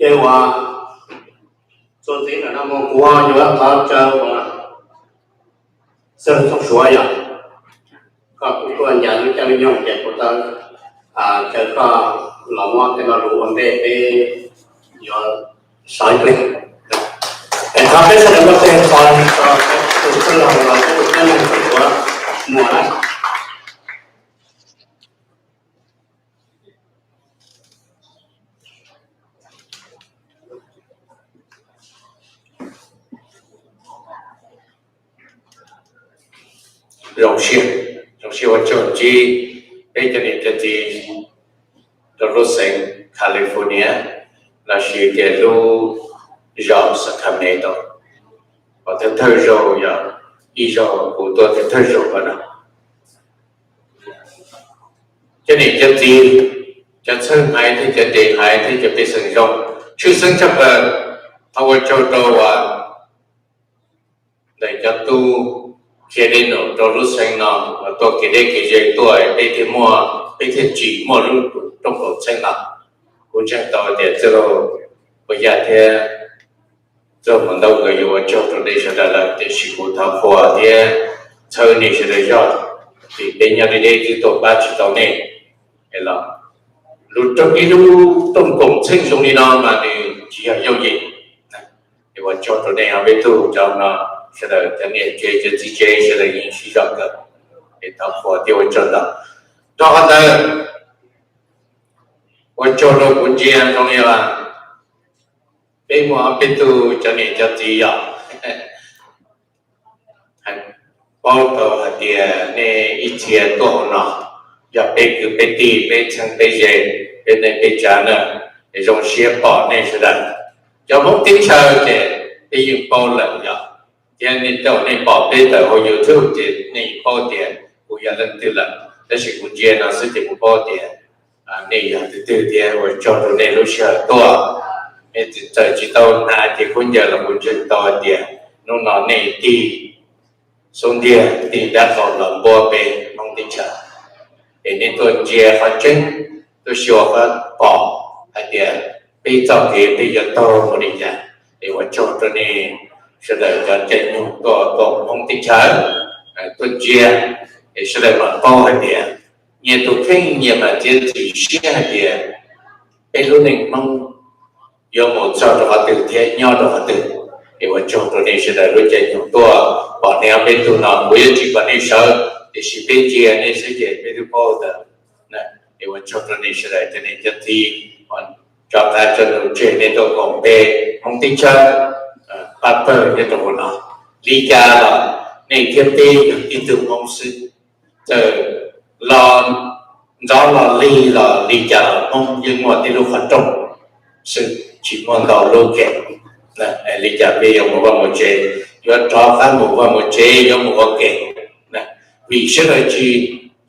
Uas txuas ntxiv ntawm no mus kuv yuav thov caw uas Xeeb Txooj Suav yog koj kuj tuaj ncav lub caij lub nyoog ces kuv tau caw koj los muab tej lo lus ua ntej peb yuav sawv ib pliag. Es thov peb sawv daws muab tej qho rau tus txwj laug los tus txwj laug Txooj Suav muag na. Zoo siab, zoo siab ua tsaug ntsib peb cov niam cov txiv rau lub xeev California lossis tias lub zos Sacramento, uas thawj thawj zaug yog ib zaug kuv tuaj thawj thawj zaug no. Cov niam cov txiv, cov txheeb haiv thiab cov ntse haiv thiab cov pej xeem zoo, tshwj xeeb tshaj plaws thov ua tsaug rau uas ntawm cov tub qhia dej num rau lub xeev no uas tuaj kev deb kev ze tuaj peb thiaj muaj, peb thiaj tsim muaj lub rooj plaub txheeb no. Kuv ntseeg tau tias txwj laug Pov Yaj thiab txwj laug Mus Ntau nkawd yuav ua tsaug rau nej sawv daws lawm, tiam sis kuv thov qhuas thiab txhawb nej sawv daws zog, vim peb nyob deb deb twb tuaj pab tsis tau nej. Es los lub rooj, ib lub rooj plaub txheeb zoo li no mas nws tsis yog yooj yim. Es ua tsaug rau nej ob peb tug cov no, sawv daws cov niam tsev cov txiv tsev sawv daws yeej sib zog kawg, es thov qhuas thiab ua tsaug ntau. Rau qhov ntawd, ua tsaug rau kuv ntsia zoo li as peb muaj ob peb tug cov niam cov txiv yog paub tau hais tias nej ib txhia tuaj hauv no yog peb kwv peb tij peb txheeb peb ze, peb neej peb tsav na, es zoo siab pom nej sawv daws. Cov Hmoob teb chaws ces peb yeej paub lawm yog, thiab nej tau nej pom peb tawm hauv YouTube ces nej yeej paub tias kuv yog leej twg lawm, tab sis kuv ntsia no xwb ces kuv paub tias nej yog tus twg thiab ua tsaug rau nej lub sij hawm tuaj. Nej txawm tsis tau hnav ces khaub ncaws los kuv ntseeg tau hais tias hnub no nej tig xub ntiag tig dab qaum los npuab peb Hmoob teb chaws, es nej tuaj ntsia qhov tseeb, tuaj xyuas qhov pom hais tias peb txoj kev peb yuav taug mus li cas. Es ua tsaug rau nej sawv daws cov caij nyoog tuaj koom Hmoob teb chaws tuaj ntsia, es sawv daws mam paub hais tias nyias tus kheej nyias mam txiav txim siab hais tias peb lub neej Hmoob yuav mus txog rau qhov twg thiab nyob rau qhov twg. Es ua tsaug rau nej sawv daws lub caij nyoog tuaj, pom nej ob peb tug no kuv yuav tsis kom nej sawv, tiam sis peb ntsia nej xwb ces peb twb paub ntawd. Es ua tsaug rau nej sawv daws cov niam cov txiv, rov qab tso num tseg nej tuaj koom peb Hmoob teb chaws pab pawg nyob rau hauv no. Li cas los nej thiab peb yog ib tug Hmoob xwb, txawm los ntxov los lig los li cas los Hmoob yeej muaj tib lub qhov rooj xwb, tsis muaj ntau lub ke. Li cas peb yuav mus vaj mus tsev, yuav rov qab mus vaj mus tsev, yuav mus ua ke, vim sawv daws tsis,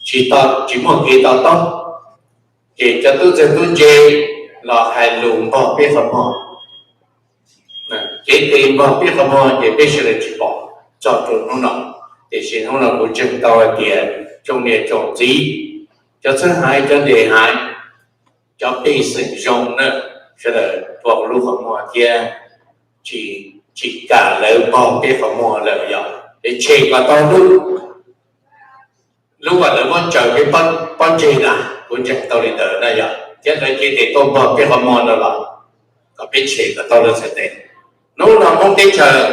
tsis muaj kev to taub, ces cov tub txawg tub ntse los hais lus npog peb qhov muag, kev tes npog peb qhov muag ces peb sawv daws tsis pom txog rau hnub no. Tiam sis hnub no kuv ntseeg tau hais tias tsoom niam tsoom txiv, cov txheeb haiv cov ntse haiv, cov pej xeem zoo na, sawv daws tua lub qhov muag thiab tsis kam lawv npog peb qhov muag lawm yog es tshem kom tau lub, lub uas lawv muab ntsaws peb pob ntseg na, kuv ntseeg tau li ntawd na yog, thiab lawv cia li tuaj npog peb qhov muag no los kom peb tshem kom tau lawv txhais tes. Hnub no Hmoob teb chaws,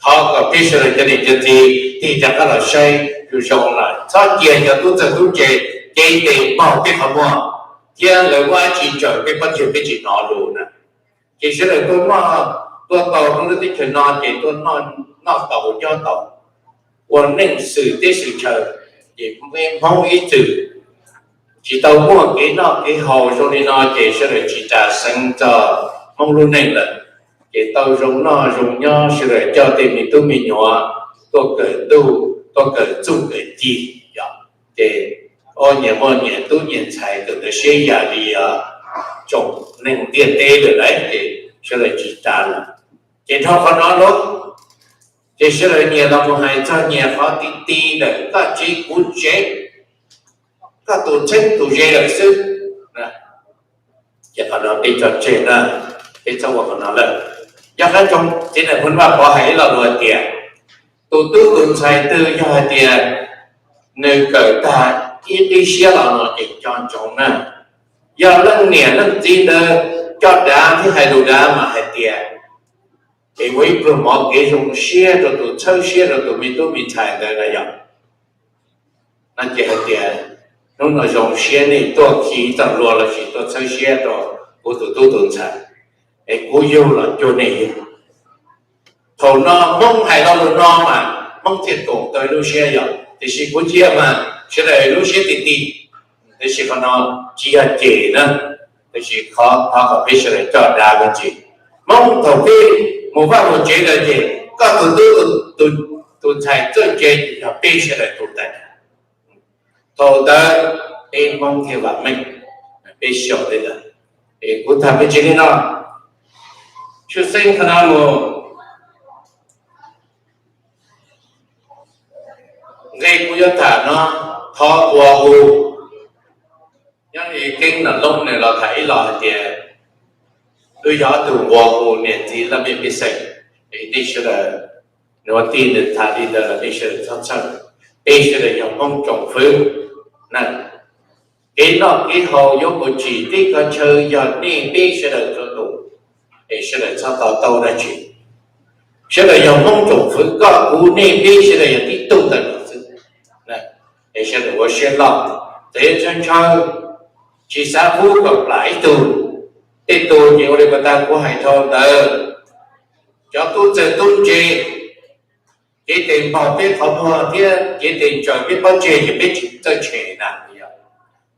thov kom peb sawv daws cov niam cov txiv tig rov qab los saib zoo zoo lawm, txhob cia cov tub txawg tub ntse cev tes npog peb qhov muag thiab lawv muab dab tsi ntsaws peb pob ntseg peb tsis hnov lus na. Ces sawv daws tuaj noj, tuaj tau lub teb chaws no ces tuaj noj tau nyob tau, ua neej xwm teb xwm chaw, ces Hmoob ib txwm tsis tau muaj kev noj kev haus zoo li no ces sawv daws tsis ras xeev txog Hmoob lub neej lawm. Ces tau zoo noj zoo nyob, sawv daws coj tej me tub me nyuam tuaj kawm ntuj, tuaj kawm txuj kawm ci, yog ces ob nyias muaj nyias tub nyias ntxhais kawm ntawv siab yam li tsoom neeg ntiaj teb lawm lauj, ces sawv daws tsis ras lawm. Ces dhau qhov no lauj, ces sawv daws nyias los mus hais txog nyias qhov ti ti ntawm koj tsev kuv tsev, koj tus txheeb tus ze lawm xwb. Ces qhov no peb tso tseg na, Peb txhob ua qhov no lawm. Yog qab tsoom txiv neej Hmoob Vaj Pov hais ib lo lus hais tias, tus tub tus ntxhais twg yog hais tias nws kawm tag ib qib siab los no ces nco ntsoov na, yog leej niam leej txiv ntawd coj dav thiab hais lus dav mas hais tias, es ua ib pluag mov kev zoo siab rau tus, txhawb siab rau tus me tub me ntxhais ntawd na yog. No ces hais tias, hnub no zoo siab nej tuaj khi txoj hlua lossis tuaj txhawb siab rau kuv tus tub tus ntxhais, es kuv yug los cuag nej yug. Thaum no Hmoob hais lo lus no mas Hmoob thiaj koom tau lub siab yog, tiam sis kuv ntsia mas sawv daws lub siab ti ti, tiam sis qhov no tsis yog cem na, tiam sis qhov, qhov kom peb sawv daws coj dav me ntsis. Hmoob thaum peb mus vaj mus tsev lawm ces koj tus tub, tus ntxhais txawj ntse ces yog peb sawv daws tus ntawd. Thaum ntawd peb Hmoob thiaj vam meej, peb xyaum li ntawd. Es kuv tham me ntsis li no, tshwj xeeb qhov no mus, nqe kuv yuav tham no, thov ua hu. Nyob li Keeb Nom Loob nws los tham ib los hais tias, wb yog ob tug ua hu niam txiv laj mej pej xeem, es nej sawv daws, nws ua tij nws tham li ntawd los nej sawv daws txhob txhawj, peb sawv daws yog Hmoob tsoom fwv na. Kev noj kev haus yuav mus tsim teb kho chaw yog nej peb sawv daws txhua tus, es sawv daws txhob to taub dab tsi. Sawv daws yog Hmoob tsoom fwv, koj kuv nej peb sawv daws yog tib tug ntawm no xwb. Es sawv daws ua siab loj, txawm yuav tshaw ntshaw, tsis xav pub kom plam ib tug. Tej tug ces ua li pas tas kuv hais dhau ntawd, cov tub txawg tub ntse, cev tes npog peb qhov muag thiab cev tes ntsaws peb pob ntseg ces peb tsis txawj tshem na.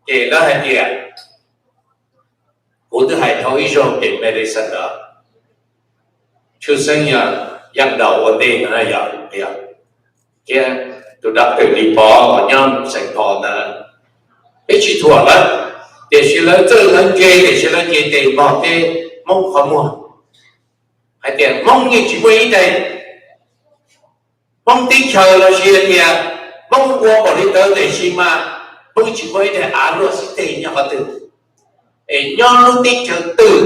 Ces lawv hais tias, kuv twb hais dhau ib zaug ces medicine ntawd, tshwj xeeb yog yaj ntaus ua ntej no yog, thiab tus doctor Lis Pov uas nyob Saint Paul ntawd, peb tsis thuam lawv, tiam sis lawv txawj lawv ntse, tiam sis lawv cev tes npog peb Hmoob qhov muag hais tias Hmoob yeej tsis muaj ib daim, Hmoob teb chaws los sis hais tias Hmoob ua npaum li ntawd tiam sis mas Hmoob tsis muaj ib daim av luaj xib teg nyob qhov twg, es nyob lub teb chaws twg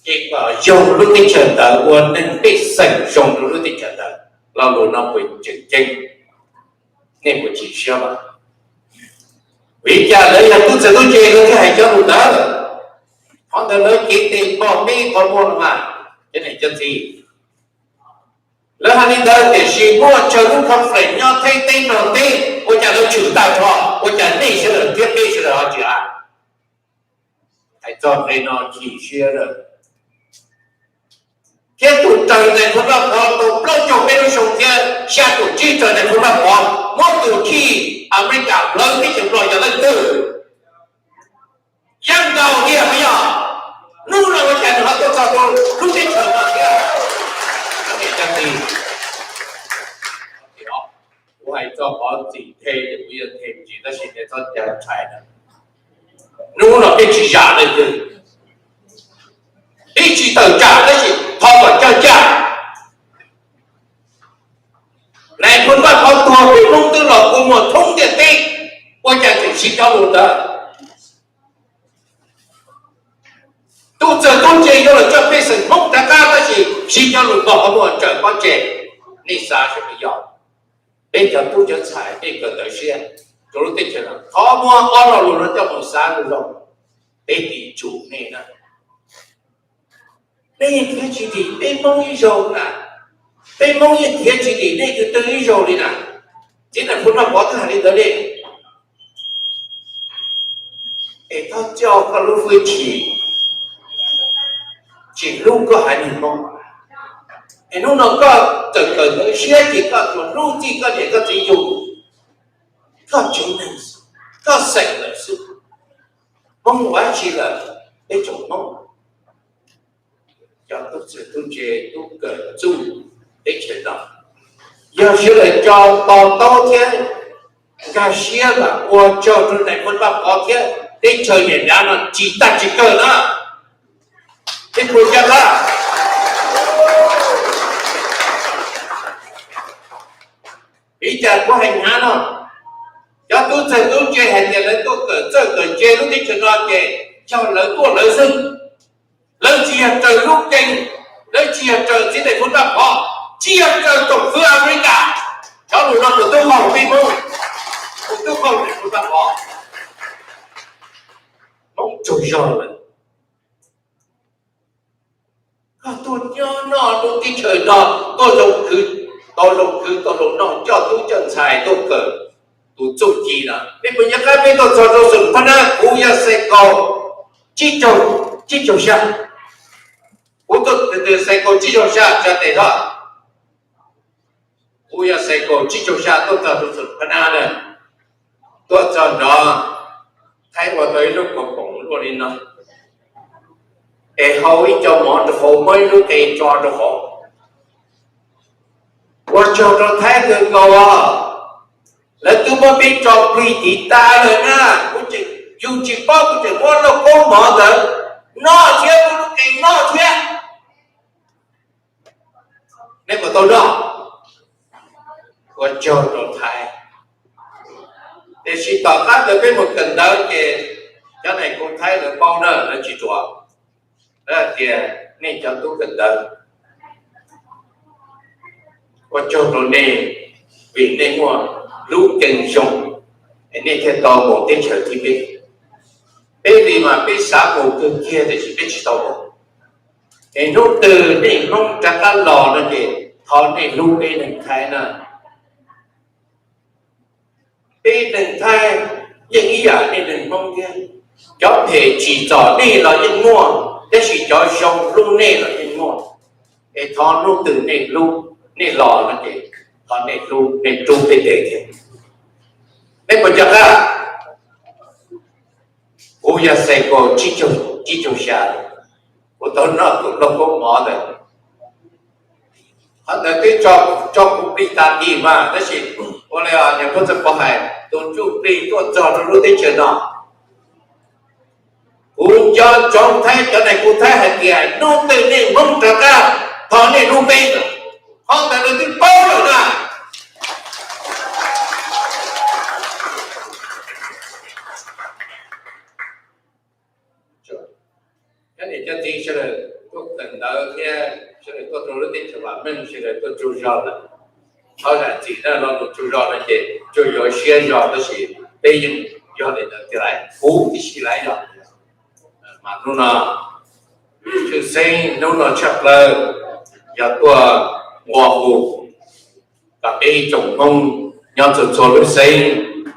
ces kom zoo lub teb chaws ntawd, ua neeg pej xeem zoo rau lub teb chaws ntawd. Lo lus no puas tseem ceeb? Nej puas tsim siab mas? Vim li cas lawv yog tub txawg tub ntse lawv thiaj hais cov lus ntawd? Qhov ntawd lawv cev tes npog peb qhov muag los mas, cov niam cov txiv. Lawv hais li ntawd tiam sis muaj tsawg lub conference nyob thib teb nrog teb, ua cas lawv tshwm tag nrho, ua cas nej sawv daws thiab peb sawv daws ho tsis hais? Hais txog nqe no chim siab lawm. Thiab tus raws nais phoo Vaj Pov tau plaub caug peb lub xyoo thiab xya caum tsib raws nais phoo Vaj Pov, muab tus khij Amelikas plawv teb chaws Nplog yog leej twg? Yaj ntaus tiag puas yog? Hnub no ua cas nws ho tuaj txog rau lub teb chaws no thiab? Kuv hais txog qhov txim nthe ces kuv yuav nthe ntsis tab sis nej txhob cav ntshai na. Hnub no peb tsis zam leej twg, peb tsis tawm tsam tab sis thov kom cog caj. Nais phoo Vaj Pov tuag peb Hmoob twb los kua muag thoob ntiaj teb, ua cas tseem siv cov lus ntawd? Tub txawg tub ntse yuav los coj pej xeem Hmoob rov qab tab sis siv cov lus npog qhov muag ntsaws pob ntseg. Nej xav saib puas yog? Peb cov tub cov ntxhais nej kawm ntawv siab rau lub teb chaws no, thov muab ob lo lus no coj mus xav zoo zoo, peb tiv tsum nej na. Nej yeej khiav tsis dim peb Hmoob ib zaug na, peb Hmoob yeej khiav tsis dim nej tus twg ib zaug li na. Txiv Nais Phoo Vaj Pov twb hais li ntawd li. Es koj coj koj lub hwj chim tsis hlub koj haiv neeg Hmoob, es hnub no koj txawm kawm ntawv siab ces koj tsuas hlub txij koj niam koj txiv yug, koj tsev neeg, koj xeem lawm xwb. Hmoob ua dab tsi lawm, peb tsoom Hmoob? Cov tub txawg tub ntse tub kawm txuj teb chaws no, yog sawv daws coj to taub thiab nkag siab mas ua tsaug rau Nais Phoo Vaj Pov thiab teb chaws Nyab Laj no tsis tag tsis kawg na. Peb puas caj dab? Vim li cas kuv hais hnyav no? Cov tub txawg tub ntse hais tias lawv tuaj kawm txawj kawm ntse lub teb chaws no ces yog lawv tuaj lawv xwb. Lawv tsis yog raws lub keeb, lawv tsis yog raws txiv tes kuv tab pov, tsis yog raws tsoom fwv Amelikas. Cov lus no tus tub qaug peb Hmoob, tus tub qaug tes kuv tab pov, Hmoob tsaug zog lawm. Koj tuaj nyob noj lub teb chaws no, tuaj zoo khwv, tau zoo khwv tau zoo noj, coj tub coj ntxhais tuaj kawm tus txuj ci no. Peb puas nco qab peb tuaj txog rau Xum Phab Nab, kuv yog xais kaum tsib caug, tsib caug xya. Kuv tuaj xais kaum tsib caug xya tsa tes tho. Kuv yog xais kaum tsib caug xya tuaj txog rau Xum Phab Nab na, tuaj txog nrov, Thaib ua tau ib lub kaus poom luaj li no, es hau ib co mov rau hauv, muab ib lub qe tso rau hauv. Ua tsaug rau Thaib kawg nkaus os, lawv twb muab peb tso plig tiv tas lawm na. Kuv tseem, yus tsis paub, kuv tseem muab lauj kaub mov ntawd noj thiab, muab lub qe noj thiab. Nej puas tau noj? Ua tsaug rau Thaib. Tiam sis tom qab ntawd peb mus kawm ntawv ces cov neeg kuv Thaib lawv paub na, lawv tsis ruam, lawv hais tias nej cov tub kawm ntawv, ua tsaug rau nej, vim nej muaj lub keeb zoo es nej thiaj tau mus teb chaws thib peb. Peb li mas peb xav mus kawg kiag tiam sis peb tsis tau mus. Es hnub twg nej Hmoob rov qab los no ces thov nej hlub peb neeg Thaib na. Peb neeg Thaib yeej ib yam nej neeg Hmoob thiab. Cov phem tsim txom nej los yeej muaj, tab sis cov zoo hlub nej los yeej muaj. Es thov hnub twg nej hlub, nej los no ces thov nej hlub, nej rub peb tes thiab. Nej puas nco qab? Kuv yog xais kaum tsib caug xya, kuv tau noj tus lauj kaub mov ntawd. Qhov ntawd twb tso kuv plig tas tis mas, tab sis ua li niam Phuj Txawj Pov hais, tus ntsuj plig tuaj txog rau lub teb chaws no. Kuv nco ntsoov Thaib, cov neeg kuv Thaib hais tias hnub twg nej Hmoob rov qab, thov nej hlub peb. Qhov ntawd lawv twb paub lawm na. Cov niam cov txiv sawv daws tuaj kawm ntawv thiab sawv daws tuaj rau lub teb chaws vam meej, sawv daws tuaj tsaug zog lawm. Thov zam txim na, lo lus tsaug zog no ces tsuas yuav siab zog, tab sis peb yeej yog li ntawd tiag lauj, kuv tib si laiv zog. Mas hnub no tshwj xeeb, hnub no tshaj plaws yog tuaj ua hu kom peb ib tsoom Hmoob nyob txhua txhua lub xeev,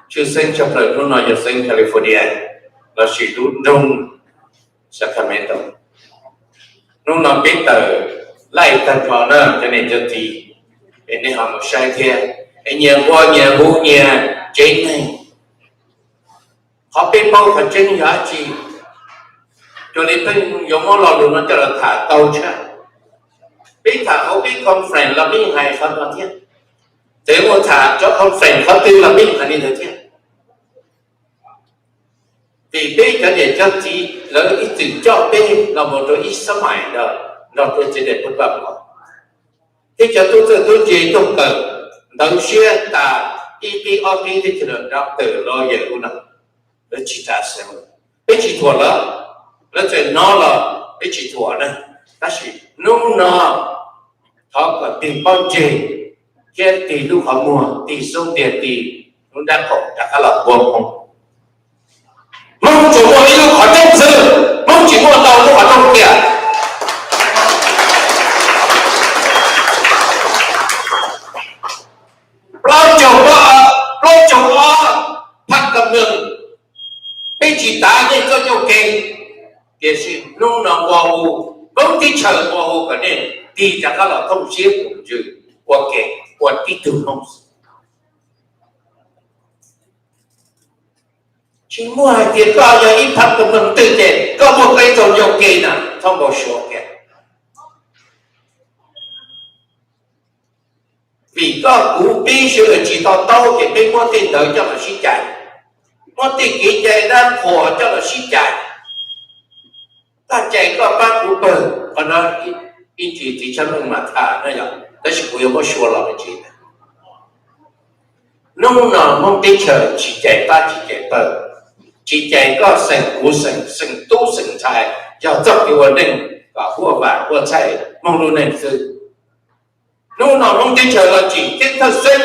tshwj xeeb tshaj plaws hnub no yog xeev California lossis lub nroog Sacramento. Hnub no peb tawm laij tag nrho na cov niam cov txiv, es nej ho mus saib thiab, es nyias ua nyias hu nyias tsev neeg. Qhov peb paub qhov tseeb yog dab tsi? Cuag li pheej yuav muab lo lus no coj los tham tau tshaj. Peb tham hauv peb conference los peb hais qhov no thiab, txawm muaj tham cov conference qhov twg los peb hais li ntawd thiab. Vim peb cov niam cov txiv lawv ib txwm coj peb los mus rau ib sab mais nrog rau txiv daim paj paj los, thiab cov tub txawj tub ntse tuaj kawm ntawv siab tas ib pib ob pib teb chaws doctor lawyer ub no, lawv tsis tas xeev, peb tsis thuam lawv, lawv txawm hnov los peb tsis thuam na. Tab sis hnub no thov kom tig pob ntseg thiab tig lub qhov muag, tig xub ntiag, tig lub nrab qaum rov qab los ua Hmoob. Hmoob tsuas muaj ib lub qhov rooj xwb, Hmoob tsis muaj ntau lub qhov rooj tiag. Plaub caug, plaub caug ob phab kam nws, peb tsis tav nej txoj ncauj kev, tiam sis hnub no ua hu, Hmoob teb chaws ua hu kom nej tig rov qab los thooj siab tus ntsws ua ke, ua tib tug Hmoob. Tsis muaj hais tias koj yog ib phab kam nws twg ces koj muaj koj ib txoj ncauj kev na, txhob npau suav kiag. Vim koj kuv peb sawv daws tsis to taub ces peb muab tej ntawd coj los sib cais, muab tej kev cai dab qhuas coj los sib cais. Koj cais koj pab kuv pawg, qhov no ib ntsis txiv Tshaj Meej mas tham na yog, tab sis kuv yuav muab sua los me ntsis. Hnub no Hmoob teb chaws tsis cais pab tsis cais pawg, tsis cais koj xeem kuv xeem, xeem tub xeem ntxhais, yog txoj kev ua neej. kom huaj vam huaj txhaij Hmoob lub neej xwb. Hnub no Hmoob teb chaws los tsim ceeb thawj xeeb,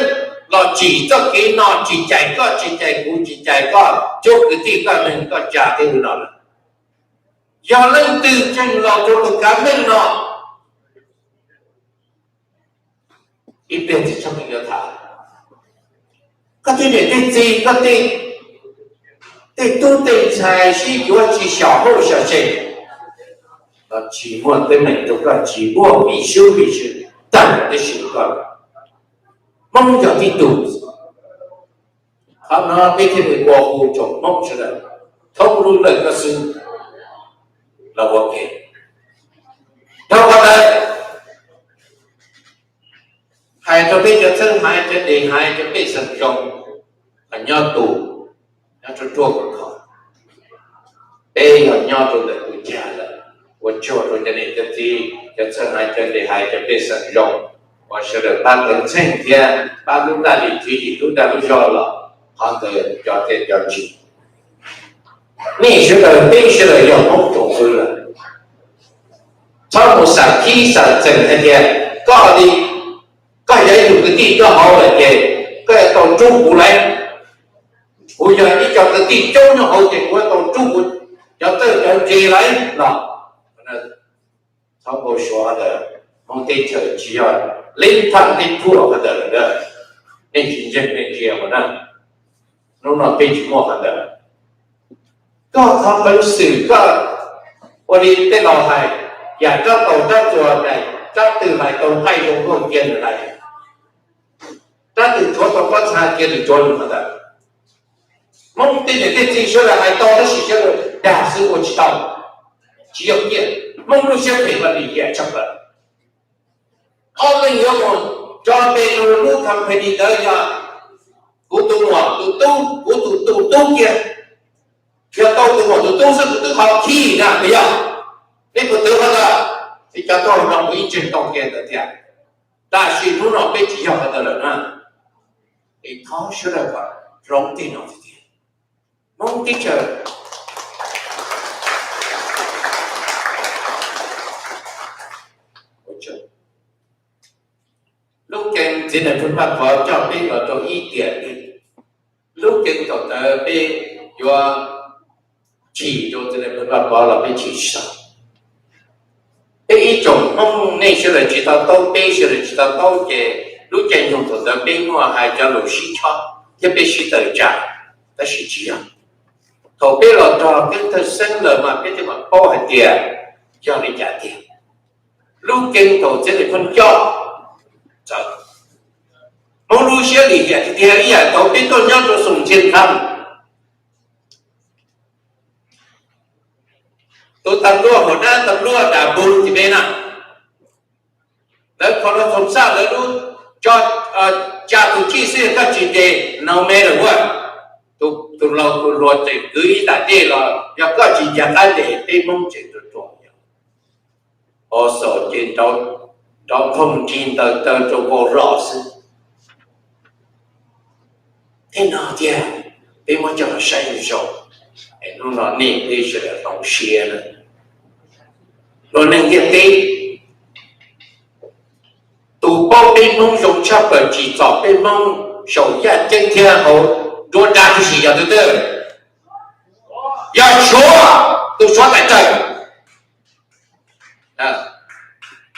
los tsim txoj kev no, tsis cais koj, tsis cais kuv, tsis cais koj, cuab kwv tij koj neeg koj tsa thiab no lawm. Yog leej twg tseem los rau tus kav meej no, ib pliag tsis tshaj meej yuav tham. Koj tej niam tej txiv, koj tej tub tej ntxhais sib yuav tsis xyaum hauj xyaum seem, los tsis muaj teeb meem rau koj, tsis muaj vim sub vim sw tag tib si rau koj. Hmoob yog tib tug. Qhov no peb thiaj li ua hu tsoom Hmoob sawv daws thoob lub lawj koj xwb los ua ke. Dhau qhov ntawd, hais rau peb cov txheeb haiv, cov dev haiv, cov pej xeem zoo, hais nyob tus, nyob ruaj ruaj khov kho. Peb yog nyob rau ntawm tus cag lawm, ua tsaug rau cov niam cov txiv, cov txheeb haiv, cov dev haiv, cov pej xeem zoo, uas sawv daws pab teev txheej thiab pab lub ntaj li tswv yim lub dag lub zog los qhov ntawd cov tiaj cov ntsis. Nej sawv daws, peb sawv daws yog Hmoob tsoom fwv lawm, txhob mus xam khib xam txeem hais tias koj li, koj yog ib tug kwv tij nyob hauv lawm ces koj yuav tau rub kuv lawm. Kuv yog ib co kwv tij coob nyob hauv ces kuv yuav tau rub kuv cov txawj cov ntse lawm los. Txhob npau suav qhov ntawd, Hmoob teb chaws tsis yog leb thaj teb thuaj qhov ntawd lawm. Nej tsis ntseeg nej ntsia mus na, hnub no peb tsis muaj qhov ntawd. Koj qhov peev xwm koj ua li tej laus hais, yam rab taus rab txuas, yam rab twg hais tau nqaij zoo nkauj cia nws hais, rab twg tshuav tau pob txha cia nws tshuav nws qhov ntawd. Hmoob tej niam tej txiv sawv daws hais tau tab sis sawv daws dag xwb ua tsis tau, tsis yog tiag. Hmoob lub siab phem ua lim hiam tshaj plaws. Ob leeg yuav mus tso npe rau lub company ntawd yog kuv tus muam tus tub, kuv tus tus tub kiag. Yog tau tus muam tus tub xwb kuv twb qhov khib na, puas yog? Nej puas twv qhov ntawd? Ces cov tub no kuv ib txwm tau qhia ntawd tiag, tab sis hnub no peb tsis yog qhov ntawd lawm na. Es thov sawv daws kom hloov tej no tiag tiag. Hmoob teb chaws, lub keeb txiv nai phoo Paj Pov coj peb los rau ib tiam li. Lub keeb thaum ntawd peb yuav chim rau txiv nai phoo Paj Pov los peb chim siab. Peb ib tsoom Hmoob nej sawv daws tsis to taub, peb sawv daws tsis to taub ces lub caij nyoog thaum ntawd peb muaj hais cov lus sib chob thiab peb sib tawm tsam, tab sis tsis yog. Thaum peb los rog keeb thawj xeeb lawm mas peb thiaj mam paub hais tias yog li cas tiag. Lub keeb thaum txiv nai phoo coj txawv, Hmoob lub siab lim hiam tiag tiag ib yam thaum peb tuaj nyob rau Xoom Ntxhia Tham. Tus tas luaj hauv nab tas luaj dam npug tim peb na, lawv kho lawv txhoov xaj lawv lub, tsa tus tsij xwb koj tsis ntes no me lawm ua. Tus laus tus hluas tseem kwv ib ntam dej los yog koj tsis ncav qab ntes peb Hmoob tseem ruam ruam. Os xaus ces nrov nkoog nrig ntaws taw rau vau hlo xwb. Tej no tiag peb muab coj los saib zoo zoo, es hnub no nej peb sawv daws hloov siab na. Luag neeg ntiaj teb, tus paub peb Hmoob zoo tshaj plaws tsim txom peb Hmoob saum yaj ceeb thiab hauv nruab nrab tib si yog tus twg? Yog Suav, tus Suav tais tawm.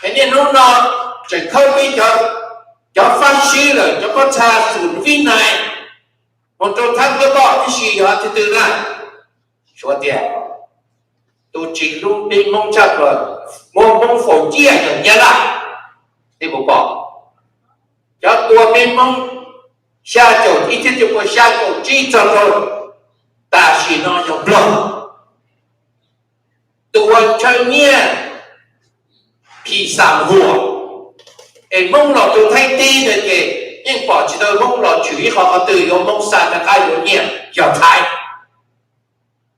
Es niaj hnub no tseem khawb peb cov fab sib lawm, cov pob txha xum vib nais, mus rau thab ntiab poj tib si yog tus twg na? Suav tiag. Tus tsis hlub peb Hmoob tshaj plaws, muab Hmoob faus ciaj yog Nyab Laj. Nej puas pom? Cov tua peb Hmoob xya caum ib txhiab cuaj pua xya caum tsib txog rau tam sim no yog Nplog. Tus uas ntshaw nyiaj phim xam huam, es Hmoob los rau Thaib teb ntawd ces yeej pom tsis tau Hmoob los tshwm ib qho qhov twg yuav Hmoob xa rov qab yuav nyiaj yog Thaib.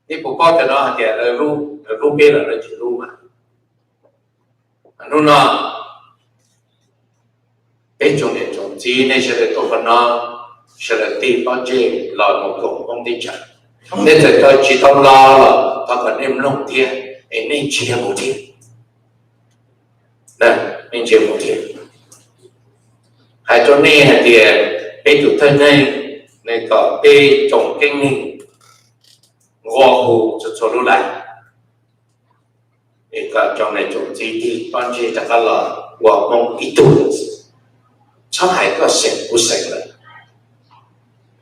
Nej puas paub cov no hais tias lawv hlub peb los lawv tsis hlub mas? Hnub no peb tsoom niam tsoom txiv nej sawv daws tuaj qhov no, sawv daws tig pob ntseg los mus koom Hmoob teb chaws. Nej txawm tau tsis tau los los thov kom nej mloog thiab es nej ntsia mus thiab. Nej ntsia mus thiab, hais rau nej hais tias peb tus thawj neeg, nej kom peb tsoom keeb neeg nqua hu txhua txhua lub lais, es kom tsoom niam tsoom txiv tig pob ntseg rov qab los ua Hmoob ib tug, txhob hais koj xeem kuv xeem lawm,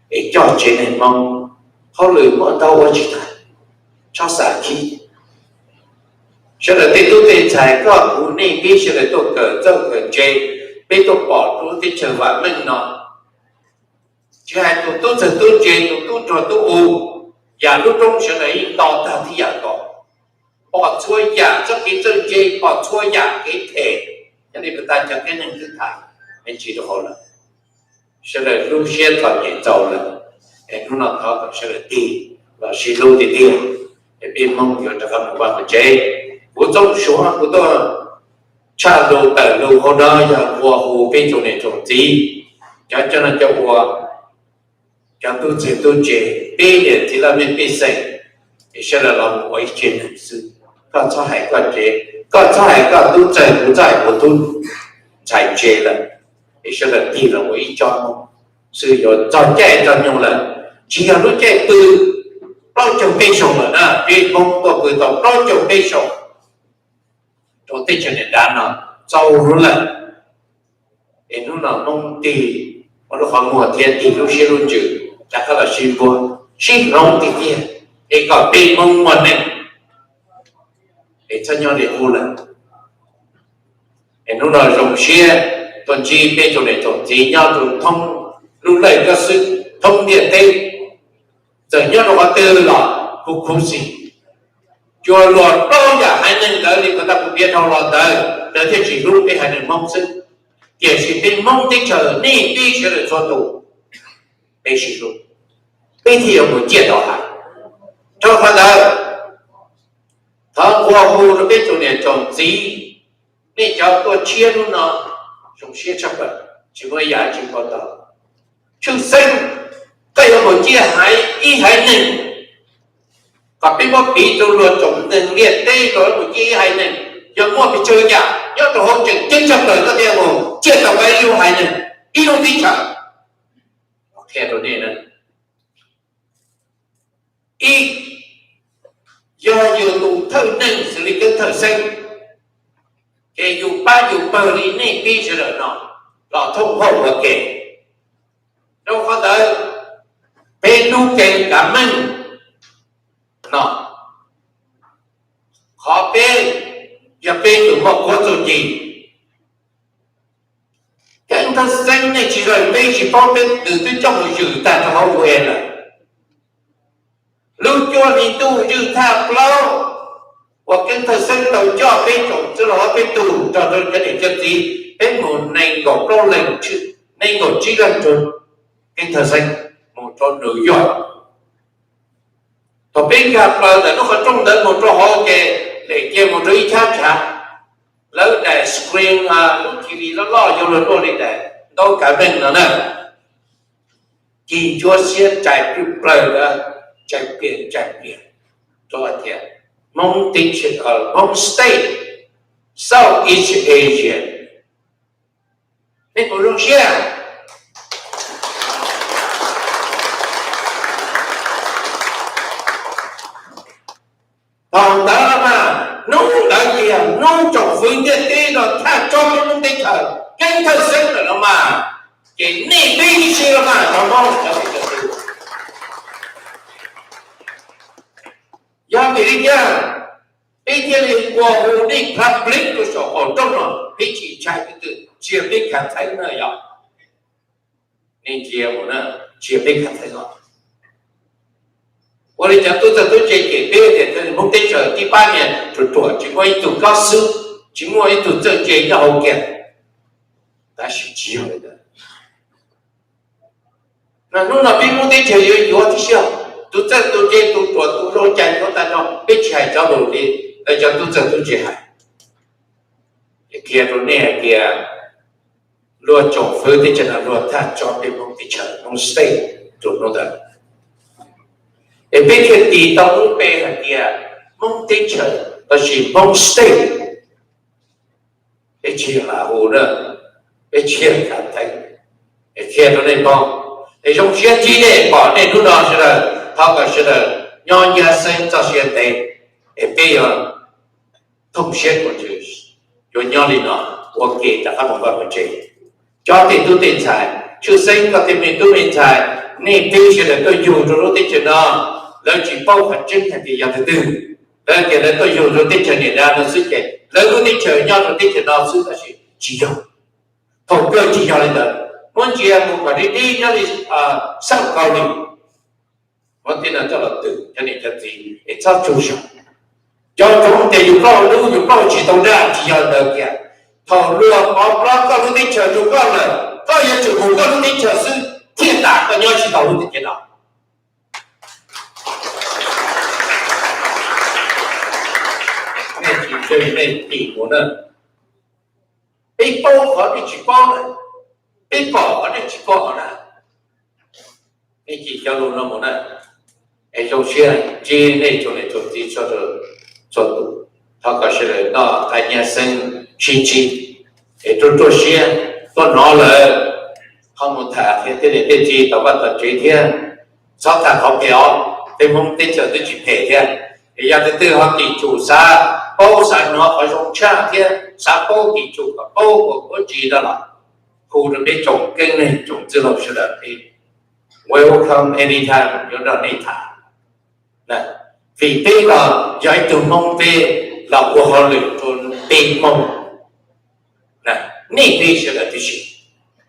es coj tsev neeg Hmoob, hauj lwm muaj ntau ua tsis tag, txhob xav khib. Sawv daws tej tub tej ntxhais, koj kuv nej peb sawv daws tuaj kawm txawj kawm ntse, peb tuaj pom lub teb chaws vam meej no, tsis hais tus tub txawg tub ntse, tus tub rog tub u, yam lub roob sawv daws yeej nto tag tib yam nkaus, pom txhua yam txoj kev txawj ntse, pom txhua yam kev phem, yog li puas tas cov keeb neeg twb tham me ntsis rau hauv lawm. Sawv daws lub siab txom nyem txaus lawm, es hnub no thov kom sawv daws tig los sib hlub tiag tiag, es peb Hmoob yuav rov qab mus vaj mus tsev. Kuv Txooj Suav kuv tuaj tshaj lus tawm lus hauv no yog nqua hu peb tsoom niam tsoom txiv, cov coj noj coj ua, cov tub txawg tub ntse, peb niam txiv laj mej pej xeem, es sawv daws los mus ua ib tsev neeg xwb. Koj txhob hais koj tsev, koj txhob hais koj tub txawg, kuv txhob hais kuv tub ntxhais ntse lawm, es sawv daws tig los ua ib tsob Hmoob xwb. Yuav txog caij txog nyoog lawm, tsis yog lub caij pw plaub caug peb xyoos lawm na, peb Hmoob tuaj pw tau plaub caug peb xyoos rau teb chaws niam dav no txaus lawm. Es hnub no Hmoob tig ua lub qhov muag thiab tig lub siab lub ntsws, rov qab los sib npuab sib hloov tiag tiag, es kom peb Hmoob muaj neej, es txhob nyob li qub lawm. Es hnub no zoo siab tuaj ntsib peb tsoom niam tsoom txiv nyob rau thoob lub laj kab xwb thoob ntiaj teb, txawm nyob rau qhov twg los kuv khuv xim. Tsuas luag plaub yam haiv neeg ntawd li puas tas kuv piav dhau los ntawd, lawv thiaj tsis hlub peb haiv neeg Hmoob xwb. Tiam sis peb Hmoob teb chaws nej peb sawv daws txhua tus, peb sib hlub, peb thiaj yuav mus ciaj tau hais. Rau qhov ntawd, thov nqua hu rau peb tsoom niam tsoom txiv, nej cov tuaj tshiab hnub no, zoo siab tshaj plaws, tsis muaj ib yam tsis npau taws. Tshwj xeeb, koj yuav mus ciaj haiv ib haiv neeg, kom peb muab piv rau luag tsoom neeg ntiaj teb, koj yuav mus ciaj ib haiv neeg, yog muaj pes tsawg yam nyob rau hauv tseem ceeb tshaj plaws koj thiaj mus ciaj tau peb ib lub haiv neeg, ib lub teb chaws. Qhia rau nej na, ib, yog yus tus thawj neeg xws li Keeb Thawj Xeeb, ces yus pab yus pawg li nej peb sawv daws no los thooj hauj ua ke. Rau qhov ntawd, peb hnub kev kav meej no, qhov peb yog peb tus muaj kuab txuj ci. Keeb Thawj Xeeb nej tsis zoo, peb tsis paub, peb nws twb coj mus zwm tag rau hauv ua lawm. Lub cuab hli ntuj ywj thaj plaub uas Keeb Thawj Xeeb tau coj peb tsoom txwj laug peb tug nrog rau cov niam cov txiv, peb mus nees nkaum plaub leeg, nees nkaum tsib leeg rau Keeb Thawj Xeeb mus rau New York. Thaum peb nkag plaws ntawm lub qhov rooj ntawd mus rau hauv ces lem kiag mus rau ib chab tshav, lawv daim screen, lub T V loj loj yuav luag luaj li daim ntaub kav meej no na. Ci ntsuab xiab tsais plwj plawg, tsais plias tsais plias, rau hais tias Hmoob teb chaws, Hmoob State, South East Asia. Nej puas zoo siab? Thaum ntawd los mas, hnub ntawd tiag hnub tsoom fwv ntiaj teb no thaj tsob peb Hmoob teb chaws Keeb Thawj Xeeb lawm los mas, ces nej peb ib si los mas cov Hmoob cov niam cov txiv. Yog vim li cas peb thiaj li nqua hu nej public rau saum qaum nrooj no, peb tsis ntshai leej twg, tsis yog peb khav theeb na yog. Nej ntsia mus na, tsis yog peb khav theeb os. Ua li cov tub txawg tub ntse cem peb tias Hmoob teb chaws tib pab niag ruam ruam, tsis muaj ib tug kob xwb, tsis muaj ib tug txawj ntse nyob hauv kiag. Tab sis tsis yog li ntawd. Mas hnub no peb Hmoob teb chaws yuav yuav tib si, tus txawj tus ntse tus ruam tus zoo cas yuav tag nrho, peb tsis hais cov lus li lawv cov tub txawj tub ntse hais. Es qhia rau nej hais tias luag tsoom fwv teb chaws no luag thaj tsob peb Hmoob teb chaws, Hmoob State, rau hnub ntawd. Es peb thiaj tis tau lub npe hais tias Hmoob teb chaws lossis Hmoob State. Es tsis yog lam hu na, peb tsis yog lam teev, qhia rau nej paub. Es zoo siab ntsib nej, pom nej hnub no sawv daws, thov kom sawv daws nyob nyab xeeb txoj sia ntev, es peb yuav thooj siab ua ntsws, yuav nyob li no ua ke rov qab mus vaj mus tsev. Cov tej tub tej ntxhais, tshwj xeeb koj tej me tub me ntxhais, nej peb sawv daws tuaj yug rau lub teb chaws no, lawv tsis paub qhov tseeb hais tias yog tus twg, lawv tias lawv tuaj yug rau teb chaws Nyab Laj no xwb ces lawv lub teb chaws nyob rau teb chaws no xwb, tab sis tsis yog. Thaum kawg tsis yog li ntawd, muab ntsia mus kom dib dib nyob li xab kaus li, muab tej no coj los twm cov niam cov txiv es txhob tsaug zog. Cov tsoov tias yus plaub hau dub yus plaub hau tsis tau daj, tsis yog li ntawd kiag. Thaum luag pov plaub koj lub teb chaws rau koj lawm, koj yuav tsum mus koj lub teb chaws xwb thiaj tas koj nyob tsis tau lub teb chaws no. Nej tsis ntseeg nej tim mus na. Peb paub qhov nej tsis paub na, peb pom qhov nej tsis pom na. Nej cia cov lus no mus na. Es zoo siab ntsib nej tsoom niam tsoom txiv txhua tus. Thov kom sawv daws noj qab nyab xeeb sib ntsib, es ruaj ruaj siab tuaj hnov lawm, ho mus tham qhia tej niam tej txiv tom vaj tom tsev thiab. Txhob tham qhov phem os, peb Hmoob teb chaws twb tsis phem thiab. Es yog tus twg ho tim tsum xav paub xav hnov qhov zoo tshaj thiab xav paub tim tsum kom paub ua paub tsis no los hu rau peb tsoom keeb neeg tsoom txwj laug sawv daws, peb welcome anytime, yuav nrog nej tham. Vim peb los yog ib tug Hmoob, peb los ua hauj lwm rau peb Hmoob, nej peb sawv daws tib si,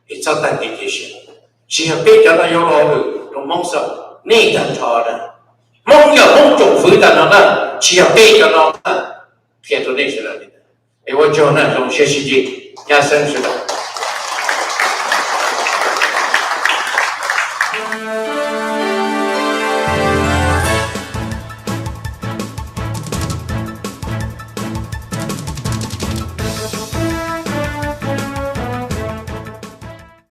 es txhob tag kev cia siab. Tsis yog peb cov no yuav ua hauj lwm rau Hmoob xwb, nej tag nrho na. Hmoob yog Hmoob tsoom fwv tag nrho na, tsis yog peb cov no na. Qhia rau nej sawv daws li ntawd. Es ua tsaug na, zoo siab sib ntsib, nyab xeeb sawv daws.